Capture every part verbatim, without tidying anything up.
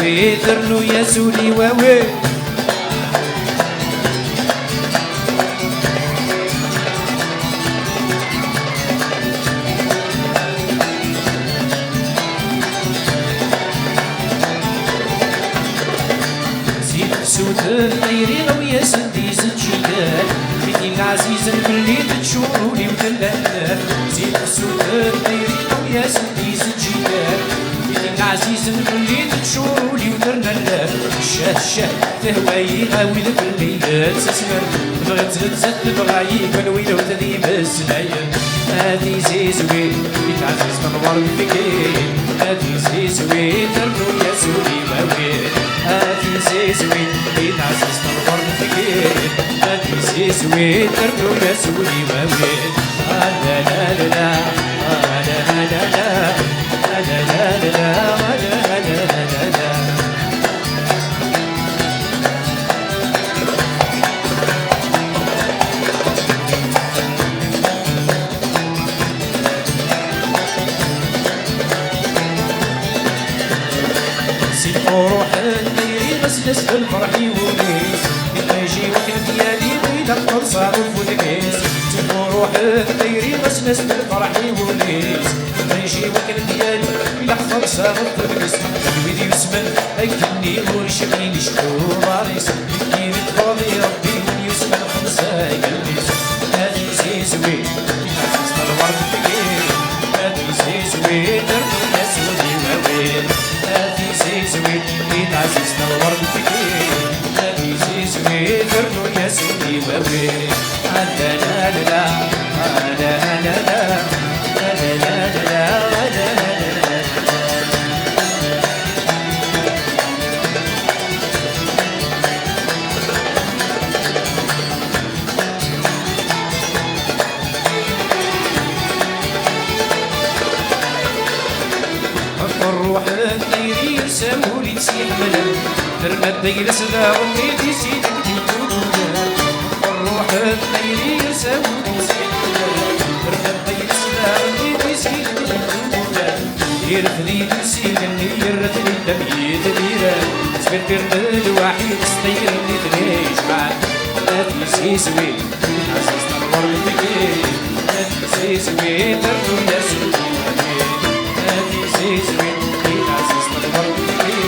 Ternu-yas ul-iw, awi. Si tefsut n tayri, awi-yasen-d izeǧǧigen. Wid ɛzizen fell-i, teččur ul-iw d lehna. Si tefsut n tayri, awi-yasen-d izeǧǧigen. Wid ɛzizen fell-i, teččur ul-iw d lehna. Ccah, ccah, tehwa-yi, a wid fell-i yettasmen. Bɣiɣ-tt nettat, tebɣa-yi, kul win ur d-imeslayen. A tizizwin, i tɛziz tenwar deg-i. A tizizwin, ternu-yas ul-iw, awi. A tizizwin, i tɛziz tenwar deg-i. A tizizwin, ternu-yas ul-iw, awi. A la la la la, a la la la la, a la la la la, a la la la la. Si tfuruḥ n tayri, ɣas las d lferḥ i wul-is. Iṭij i wakken ad yali, ilaq terṣa ɣef udem-is. Si tfuruḥ n tayri, ɣas las d lferḥ i wul-is. Iṭij i wakken ad yali, ilaq terṣa ɣef udem-is. Wid yusmen akken i ur cebin icekkuḍar-is. Nekkin i tfadi Rebbi, win yusmen xemsa yelli-s. A tizizwin, i tɛziz tenwar deg-i. A tizizwin, ternu-yas ul-iw, awi. A tizizwin, i tɛziz tenwar deg-i. A tizizwin, ternu-yas ul-iw, awi. A la la la la, a la la la la, a la la la la, a la la la la. Ɣef ṛṛuḥ n tayri yersa wul-is iḥemmlen. Terna-d ayla-s daɣen mi d-isillek di tugula. Ɣef ṛṛuḥ n tayri yersa wul-is iḥemmlen. Terna-d ayla-s daɣen mi d-isillek di tugula. Irfed iles-nni, yerra-ten-id am yitbiren. Sbirtiren lwaḥid s tayri-nni ten-ijemɛen. A tizizwin, i tɛziz tenwar deg-i. A tizizwin, ternu-yas ul-iw, awi. A tizizwin, i tɛziz tenwar deg-i.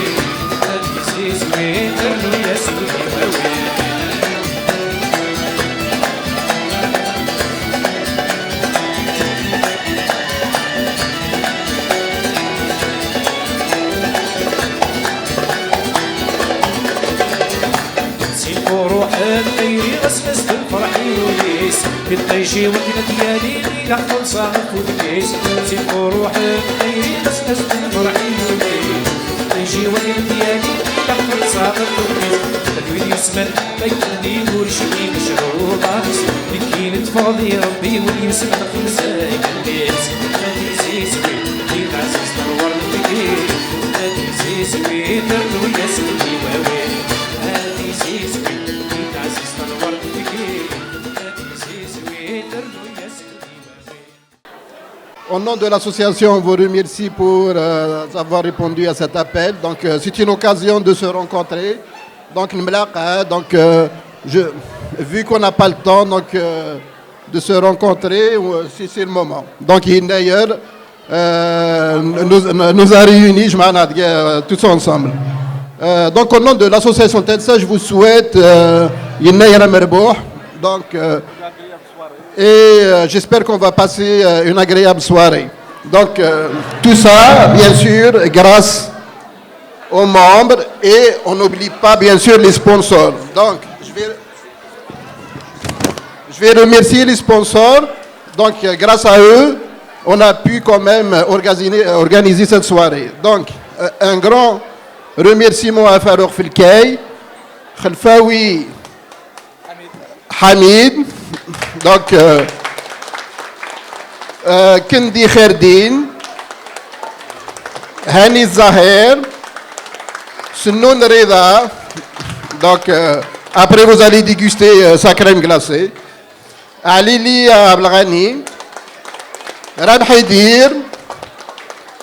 A tizizwin, ternu-yas ul-iw, awi. Si tfuruḥ n tayri, ɣas las d lferḥ i wul-is. Iṭij i wakken ad yali, ilaq tenṣa ɣef udem-is. Si tfuruḥ n tayri, ɣas las d lferḥ i wul-is. Iṭij i wakken ad yali, ilaq tenṣa ɣef udem-is. Ad wid yusmen akken i ur cebin icekkuḍar-is. Nekkin i tfadi Rebbi, win yusmen xemsa yelli-s. A tizizwin, i tɛziz tenwar deg-i. A tizizwin, ternu-yas ul-iw, awi. A tizizwin, i tɛziz tenwar deg-i. A tizizwin, ternu-yas ul-iw, awi. Au nom de l'association, on vous remercie pour euh, avoir répondu à cet appel. Donc, euh, c'est une occasion de se rencontrer. Donc, نملاقاو, donc, euh, je, vu qu'on n'a pas le temps, donc, euh, de se rencontrer, euh, c'est c'est le moment. Donc, yenna-aɣ, euh, nous, nous a réunis, je m'en euh, tous ensemble. Euh, donc, au nom de l'association TEDSA, je vous souhaite euh, yennayer amerbuḥ. Donc, euh, et euh, j'espère qu'on va passer euh, une agréable soirée. Donc, euh, tout ça, bien sûr, grâce aux membres et on n'oublie pas, bien sûr, les sponsors. Donc, je vais, je vais remercier les sponsors. Donc, euh, grâce à eux, on a pu quand même organiser, organiser cette soirée. Donc, euh, un grand remerciement à Farouk Felkay, Khelfaoui Hamid, donc, euh, euh, Kendi Kherdin, Hani Zaher, Senoun Reda. Donc, euh, après, vous allez déguster euh, sa crème glacée. Alili Abdelghani, Rabhi Dir,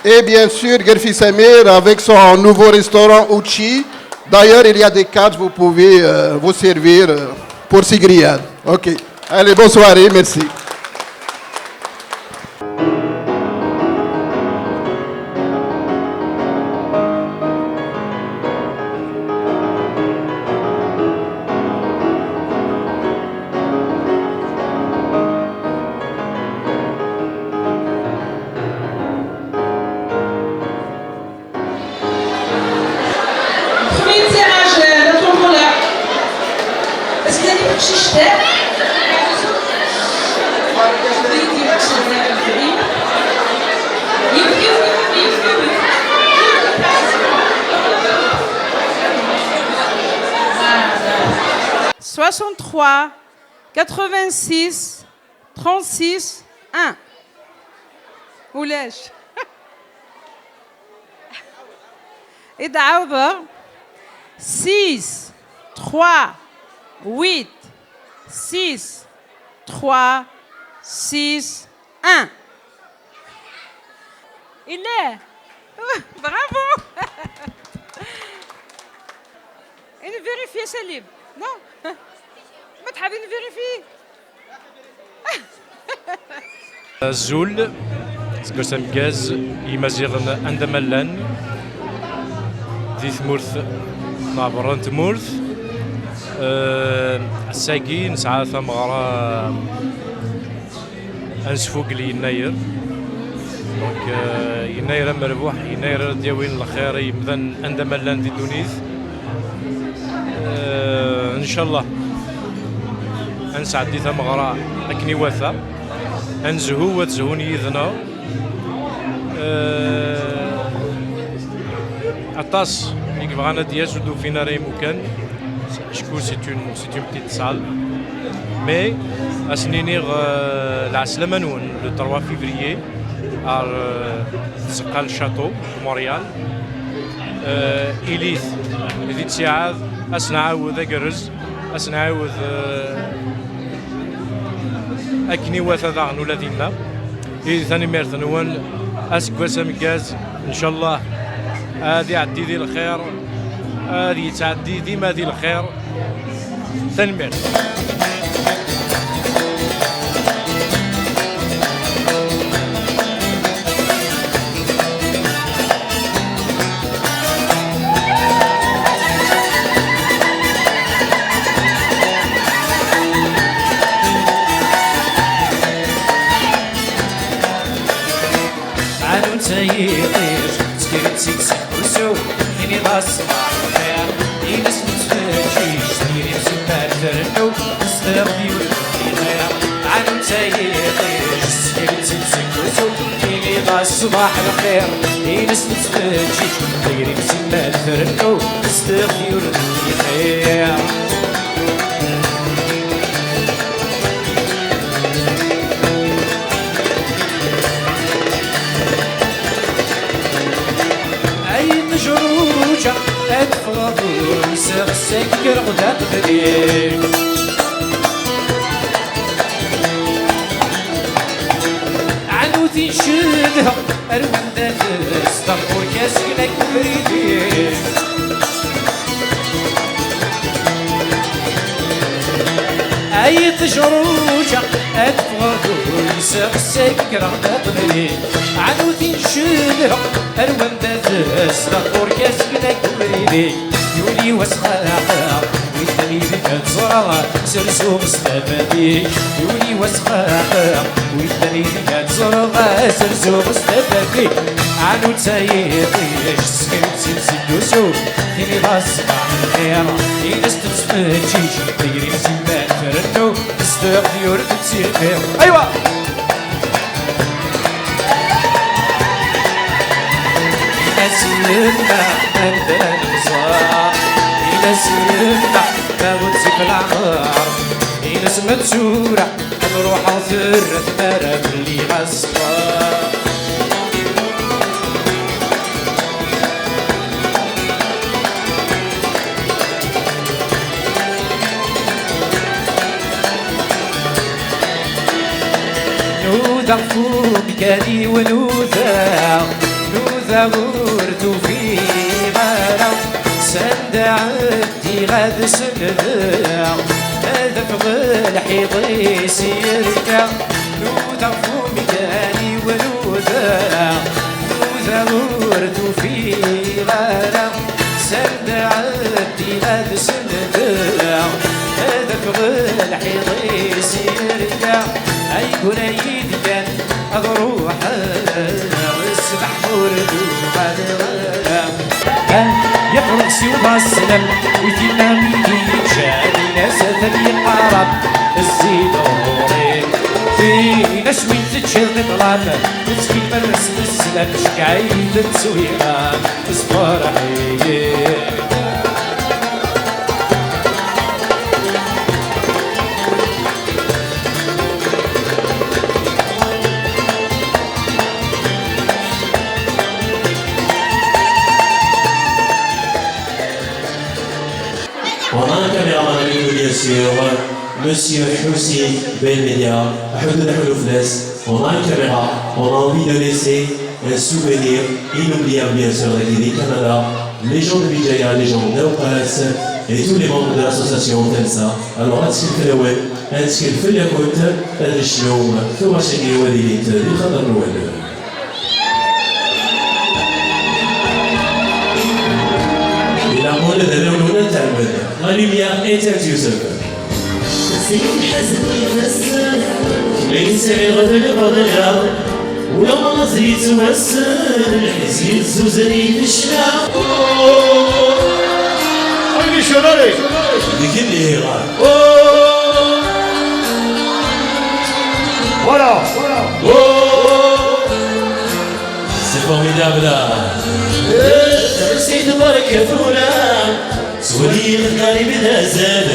Et bien sûr, Guerfi Samir avec son nouveau restaurant Uchi. D'ailleurs, il y a des cartes, vous pouvez euh, vous servir euh, pour ces grillades. Ok. Allez, bonne soirée, merci. Premier tirage, euh, la tombola. Est-ce qu'il y a des petits jetons ? Soixante-trois, quatre-vingt-six, trente-six, un. Ulac. Ad ɛawdeɣ. Six, trois, huit, six, trois, six, un. Il est. Bravo. Ad nvérifier, Salim. Non. Ma tḥab ad nvérifier. Azul, seg ass ameggaz, Imaziɣen anda ma llan, di tmurt neɣ berra n tmurt. Eh, ass-agi nesɛa tameɣra ad nesfugel Yennayer. Donc, eh, Yennayer amerbuḥ, Yennayer ara d-yawin lxir i yimdanen anda ma llan di ddunit. Eh, ncallah ad nesɛeddi tameɣra akken iwata, ad nezhu, ad zhun yid-neɣ. Eh, aṭas i yebɣan ad d-yas, ur d-ufin ara imukan. Acku c'est une, c'est une petite salle. Mais ad sen-iniɣ, eh, lɛeslama-nwen, le trois février, ar, eh, tzeqqa n Château de Montréal. Eh, ilit, di ttiɛad, ad s-nɛawed agerrez, ad s-nɛawed, eh, akken iwata daɣen ula dinna. I tanemmirt-nwen, aseggas ameggaz, ncallah ad iɛeddi di lxir, ad yettɛeddi dima di lxir. Tanemmirt. Ɛanut ay iṭij, tekker-d seg-s usu, tiniḍ-as ṣbaḥ lxir. Ines nettfeǧǧiǧ, tiri simmal trennu, tesdiḍ di ur teffiɣ. Ɛanut ay iṭij, tekker-d seg-s usu, tiniḍ-as ṣbaḥ lxir. Ines nettfeǧǧiǧ, tiri simmal trennu, tesdiḍ di ur teffiɣ. Ay ṭejruǧa, ad ffɣeɣ ur nseɣ, ssakreɣ d aqbli. Ɛnuti ncedheɣ, ar wanda tezdeɣ, ur k-asgen akk ubrid-ik. Ay ṭejruǧa, ad ffɣeɣ ur nseɣ, ssakreɣ d aqbli. Ɛnuti ncedheɣ, ar wanda tezdeɣ, ur k-asgen akk ubrid-ik. Yuli wass xerqeɣ, win d amidek ad ẓreɣ, sersuɣ s tafat-ik. Yuli wass xerqeɣ, win d amidek ad ẓreɣ, sersuɣ s tafat-ik. Ɛnuta yiṭij, teskert-tt-id seg usu, tiniḍ-as ṣbaḥ lxir. Ines tettfeǧǧiǧ, tayri-m simmal trennu, tesdiɣ di ur tettiqi. Aywa! Ines yemma anda nẓer, Ines yemma ma ur tt-iflaɣ, Ines ma d tura ad ruḥeɣ, terra tmara belli ɣas. Nudaɣ f umkan-iw, nudaɣ, Ur tufiɣ ara sanda ɛeddiɣ ad selbeɣ, ad afeɣ lḥiḍ-is yerka, nudaɣ f umkan-iw nudaɣ, nudaɣ ur tufiɣ ara sanda ɛeddiɣ ad selbeɣ, ad afeɣ lḥiḍ-is yerka, ay gura yid-kan ad ruḥeɣ, ssbeḥ ur d-uɣaleɣ ara. Yefreɣ s Yuba sslam, i tinna mi d-yeǧǧa, in-as atan yeqqar-am, zzi-d ɣur-i. Tin-as win teǧǧiḍ di ṭṭlam, ttxil ma rres sslam, ceggeɛ-it d ttwiɣam, sferḥ-iyi. On a un caméraman avec nous, bien sûr, Monsieur Houssine Belmedia, Ahmed Ahmed Oufles. On a une caméra, on a envie de laisser un souvenir inoubliable, bien sûr, avec les Canada, les gens de Bijaya, les gens d'Aoukas et tous les membres de l'association Telsa. Alors, est-ce qu'il fait ouais, est-ce qu'il fait le compte, est-ce que nous, tout va se dire, ouais, il est, il est, Ilaq ula d arraw-nwen ad tɛemmed. La lumière éteinte, Youssef. Seg lḥezn ifassen, ma yesɛiɣ d lbaḍla, ula ma ẓid yettwassen, lḥezn yezzuzer-iyi lecna. Ay di ccerari! Deg-nni. Voilà. C'est formidable. Tefsi tbarek tura, swaliɣ qrib d azal.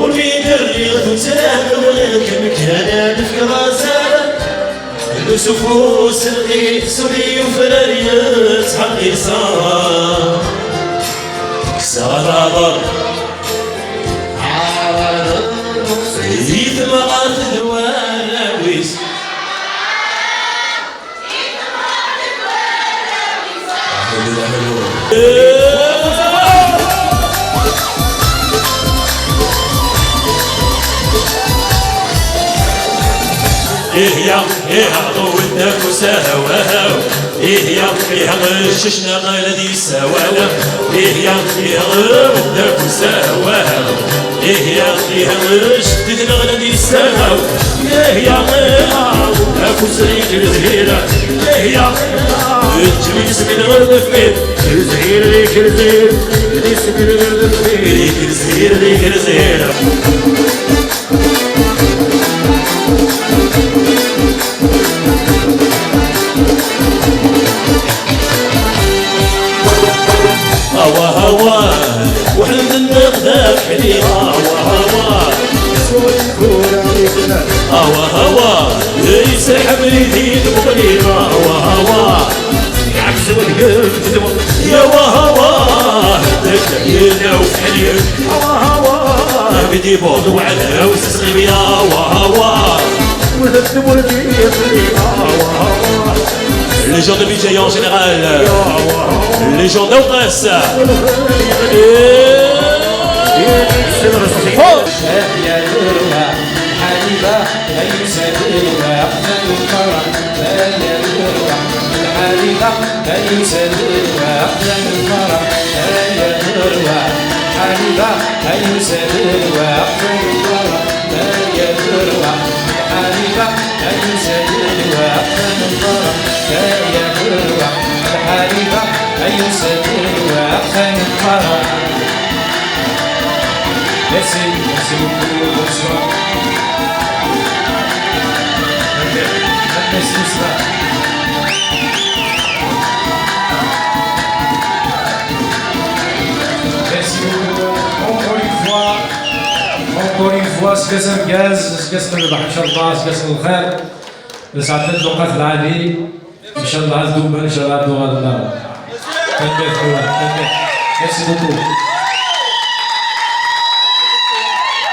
Ur mi d-rriɣ tuttra, bɣiɣ-kem kan ad d-tefkeḍ azal. Lus ufus lqis ur yufrar yettḥeqqiṣa. Kkseɣ aḍar. Di temɣart d warraw-is. Ih ya, ih, ɣwed akk usahawahaw. Ih ya, ih, cecna ɣalad yessawal. Ih ya, ih, ɣwed akk usahawahaw. Ih ya, ih, ih, jeddi-tneɣ la d-yessahaw. Ih ya, ih, akk usrik lezhir. Ih ya, ǧǧem isem-nneɣ ɣer deffir. Lezhir, dik lezhir, dik lezhir, dik lezhir. Awa, awa, weḥd nneɣ d abeḥli. Awa, awa, awa, awa, yesseḥmel-it-id Buɣni. Awa, awa, iɛfes wudem. Ya wa, awa, yella ubeḥli. Awa, awa, abidi bud weɛdaw s sqimya. Awa, awa, les gens de Bijaya en général, les gens d'Aoukas. Et Merci, merci beaucoup, bonsoir. Merci, bonsoir. Merci beaucoup. Encore une fois, encore une fois, seg-as ameggaz, seg-as n lbeḥ, ncallah, seg-as n lxir. Nesɛedda lewqat lɛali. Ncallah ad dumen, ncallah ad uɣalen. Tanemmirt fell-awen. Tanemmirt. Merci beaucoup.